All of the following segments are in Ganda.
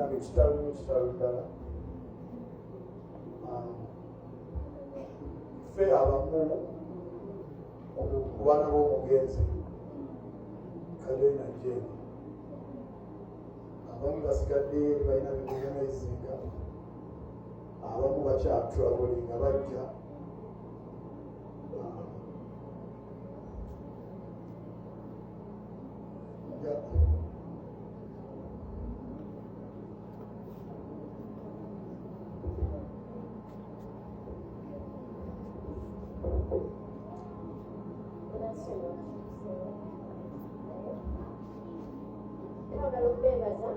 Bannange, kitalo nnyo, kitalo ddala. Ffe abamu ku baana b'omugenzi Kalena Jane, abamu basigadde balina bibuyamaizinga, abamu bakyatravelinga bajja. Twagala okubeebaza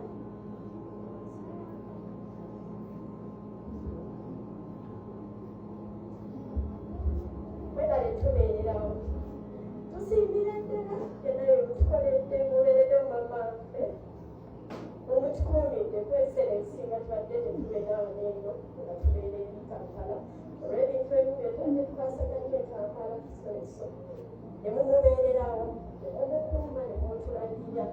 mwebale tubeererawo. Tusiimira ddala byonna bye mutukoledde. Mubeeredde mumama waffe, mumutukuumidde, kuba ebiseera ebisinga tubadde tetubeera wano eno nga tubeera eri Kampala olw'ebintu ebimu bye tubadde tukwasaganya e Kampala. So ne mumubeererawo, ne mumukuuma, ne mumutulabirira.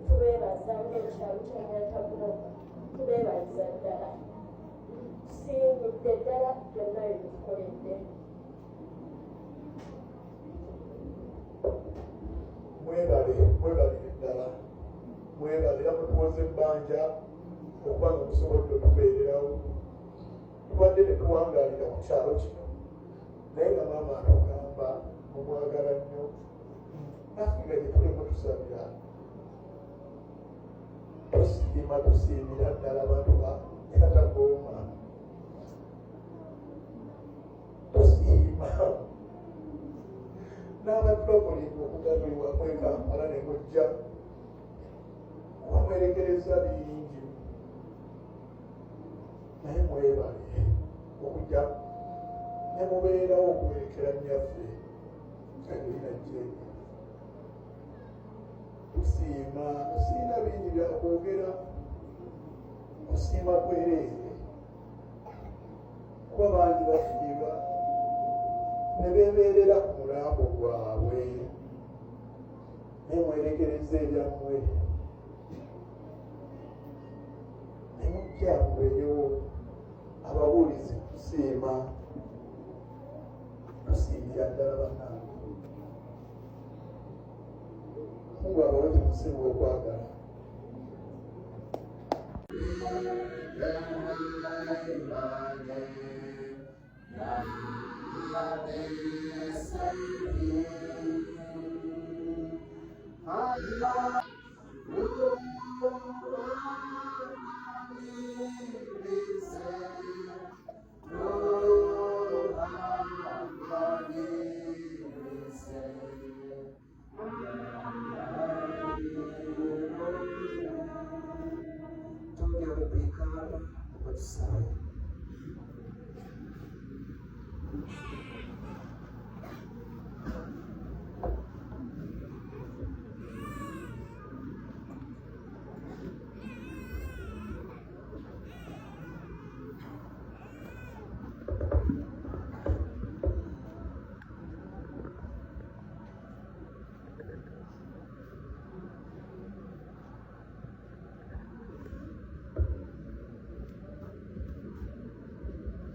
Tubeebaza ng'ekyalo kya Nyantakubonga, tubeebaliza ddala, tusiimidde ddala byonna bye mutukoledde. Mwebale, mwebalire ddala, mwebale era mutuwoza ebbanja okuba nga musobodde otubeererawo. Tubadde tetuwangaalira ku kyalo kino, naye nga maama atugamba mumwagala nnyo, naffe nga gye tuliko tusabira. Tusiima, tusiimira ddala abantu ba Nyatagooma, tusiima n'abatravelinga okuva buli wamu e Kampala ne mujja kuba mwerekereza bingi, naye mwebale okujja ne mubeerawo okuwerekera nnyaffe Adelina Jane. Tusiima, siina bingi byakwogera, kusiima kwereere, kuba bangi bafiirwa ne beebeerera ku mulambo gwabwe, naye mwerekereza ebyammwe ne mujja mubeerewo. Ababuulizi, tusiima, tusiimira ddala bannange. Mungu abawe kyemusinga okwagala. Twongera okukwikala okutusabe.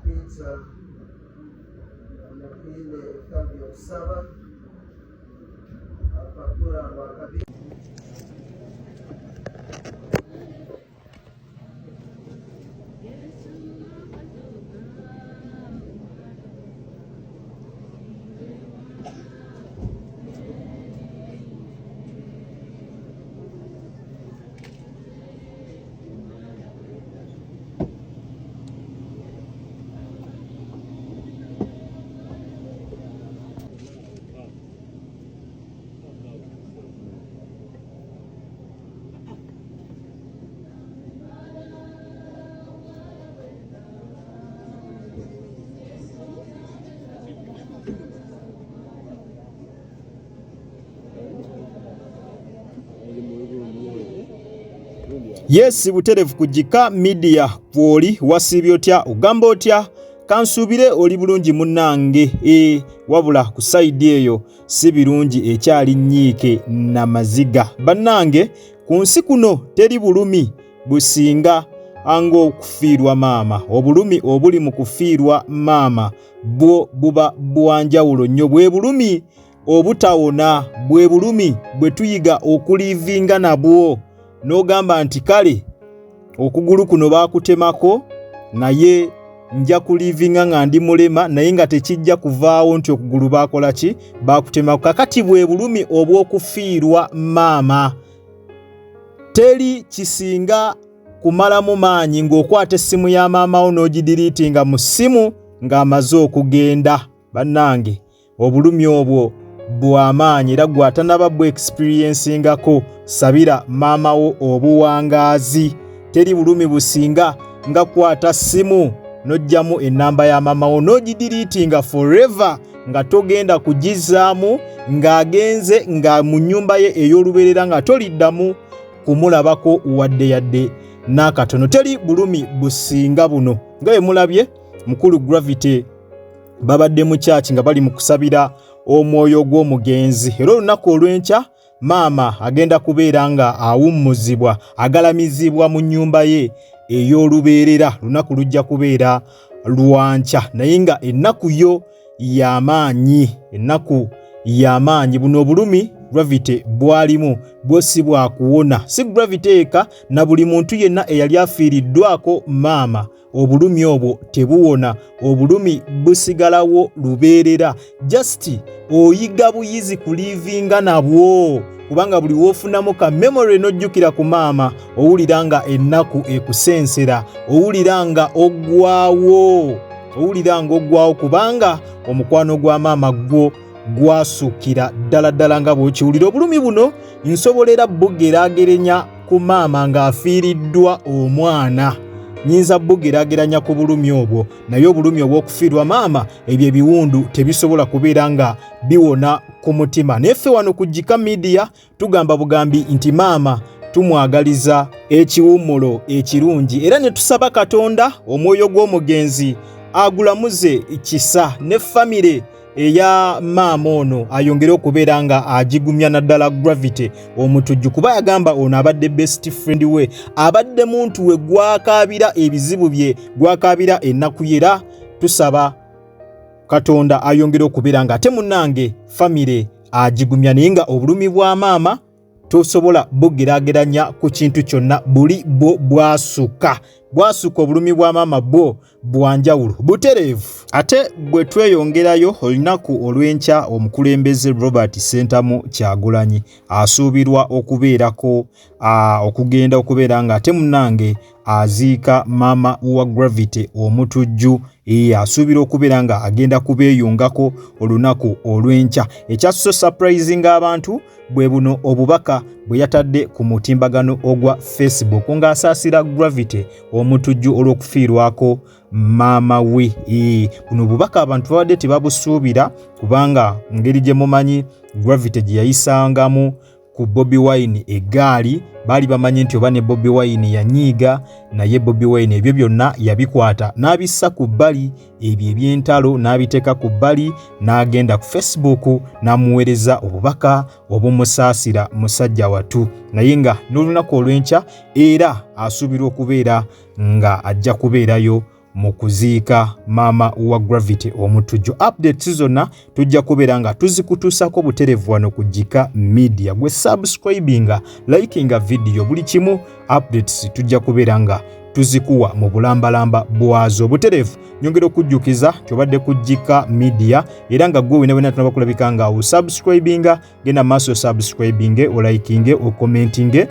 Kuyita omuhinde ekabi okusaba apapura lwakabi. Yes, buterevu ku Gika Media kwoli. Wasiibye otya? Ogamba otya? Kansuubire oli bulungi munnange. E, wabula ku sayidi eyo si birungi, ekyali nnyiike na maziga. Bannange, ku nsi kuno teri bulumi businga ng'okufiirwa maama. Obulumi obuli mu kufiirwa maama bwo buba bwanjawulo nnyo, bwe bulumi obutawona, bwe bulumi bwe tuyiga okuliivinga nabwo, n'ogamba nti kale okugulu kuno baakutemako naye nja kuliivinga nga ndi mulema, naye nga tekijja kuvaawo nti okugulu baakola ki, baakutemako. Kakati bwe bulumi obw'okufiirwa maama. Teri kisinga kumalamu maanyi ng'okwata essimu ya maama wo n'ogidiriitinga mu ssimu ng'amaze okugenda. Bannange, obulumi obwo bw'amaanyi, era gwe atanaba bwe experiencingako, sabira maama wo obuwangaazi. Teri bulumi businga nga kwata ssimu n'ojjamu ennamba ya maama wo n'ogidiriitinga forever, nga togenda kugizaamu, ng'agenze nga mu nnyumba ye ey'olubeerera, nga toliddamu kumulabako wadde yadde n'akatono. Teri bulumi businga buno. Nga bwe mulabye, mukulu Gravity babadde mu kyaki nga bali mu kusabira omwoyo gw'omugenzi, era olunaku olw'enkya maama agenda kubeera nga awummuzibwa, agalamizibwa mu nnyumba ye ey'olubeerera. Lunaku lujja kubeera lwankya, naye nga ennaku yo y'amaanyi, ennaku y'amaanyi. Buno obulumi Gravity bwalimu bwo si bwakuwona, si Gravity eka, na buli muntu yenna eyali afiiriddwako maama. Obulumi obwo tebuwona, obulumi busigalawo lubeerera. Just oyiga buyizi kuliivinga nabwo, kubanga buli woofunamu ka memory n'ojjukira ku maama, owulira nga ennaku ekusensera, owulira nga oggwawo, owulira nga oggwawo, kubanga omukwano gwa maama gwo gwasukira ddala ddala nga bw'okiwulira. Obulumi buno nsobolera bugeraageranya ku maama ng'afiiriddwa omwana, nyinza bugeraageranya ku bulumi obwo, naye obulumi obw'okufiirwa maama, ebyo ebiwundu tebisobola kubeera nga biwona ku mutima. Naye ffe wano ku Gika Media tugamba bugambi nti maama tumwagaliza ekiwummulo ekirungi, era ne tusaba Katonda omwoyo gw'omugenzi agulamuze kisa, ne famire eya maama ono ayongere okubeera nga agigumya, naddala Gravity Omutujju, kuba yagamba ono abadde best friend we, abadde muntu we gwakaabira ebizibu bye, gwakaabira ennaku ye. Era tusaba Katonda ayongere okubeera nga ate munnange famire agigumya, naye nga obulumi bwa maama tosobola bugeraageranya ku kintu kyonna. Buli bwo bwasuka, bwasuka. Obulumi bwa maama bwo bwanjawulo butereevu. Ate bwe tweyongerayo, olunaku olw'enkya omukulembeze Robert Ssentamu Kyagulanyi asuubirwa okubeerako okugenda okubeera nga ate munnange aziika maama wa Gravity Omutujju. Asuubira okubeera nga agenda kubeeyungako olunaku olw'enkya. Ekyasuse surprising abantu bwe buno obubaka bwe yatadde ku mutimbagano ogwa Facebook ng'asaasira Gravity Omutujju olw'okufiirwako maama we. Buno obubaka abantu babadde tebabusuubira, kubanga ngeri gye mumanyi Gravity gye yayisangamu ku Bobi Wine eggaali, baali bamanyi nti oba ne Bobi Wine yanyiiga, naye Bobi Wine ebyo byonna yabikwata n'abissa ku bbali, ebyo eby'entalo n'abiteeka ku bbali, n'agenda ku Facebook n'amuweereza obubaka obumusaasira musajja watu. Naye nga n'olunaku olw'enkya era asuubirwa okubeera nga ajja kubeerayo mu kuziika maama wa Gravity Omutujju. Updates zonna tujja kubeera nga tuzikutuusako buterevu wano ku Gika Media. Gwe subscribinga, likinga video, buli kimu updates tujja kubeera nga tuzikuwa mu bulambalamba bwazo buterevu. Nyongera okujjukiza kyobadde ku Gika Media, era nga gwe wena wena tunaba kulabika nga osubscribinga, genda maaso osubscribinge, olikinge, okommentinge,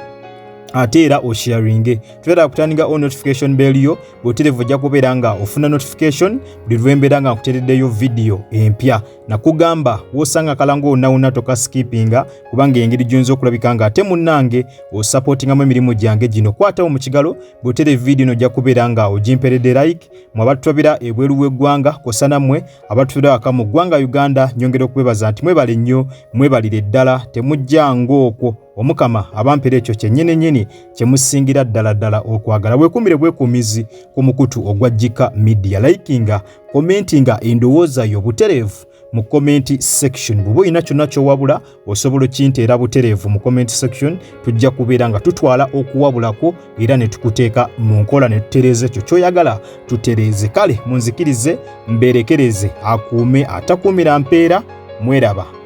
ate era osharinge. Tubeera kutandika on notification bell yo bw'oterevu, ojja kubeera nga ofuna notification buli lwembeera nga nkutereddeyo vidiyo empya. Nakugamba wosanga akalango wonna wonna tokaskipinga, kubanga engeri gy'oyinza okulabika nga ate munnange osapootingamu emirimu gyange gino. Kwatawo mu kigalo bw'otere vidiyo eno, ojja kubeera nga ogimperedde like. Mwe abatulabira ebweru w'eggwanga kwossa nammwe abatulabira waka mu ggwanga Uganda, nyongera okubebaza nti mwebale nnyo, mwebalire ddala, temujja ng'okwo. Omukama abampera ekyo kyennyini nnyini kye musingira ddala ddala okwagala. Weekuumire bwekuumizi ku mukutu ogwa Gika Media, likinga, commentinga endowooza yo butereevu. mu comment section. Bw'oba olina kyonna ky'owabula osobola okinteera butereevu mu comment section, tujja kubeera nga tutwala okuwabulako era ne tukuteeka mu nkola ne tutereeza ekyo ky'oyagala tutereeze. Kale munzikirize mbeerekereze, akuume atakuumira mpeera, mweraba.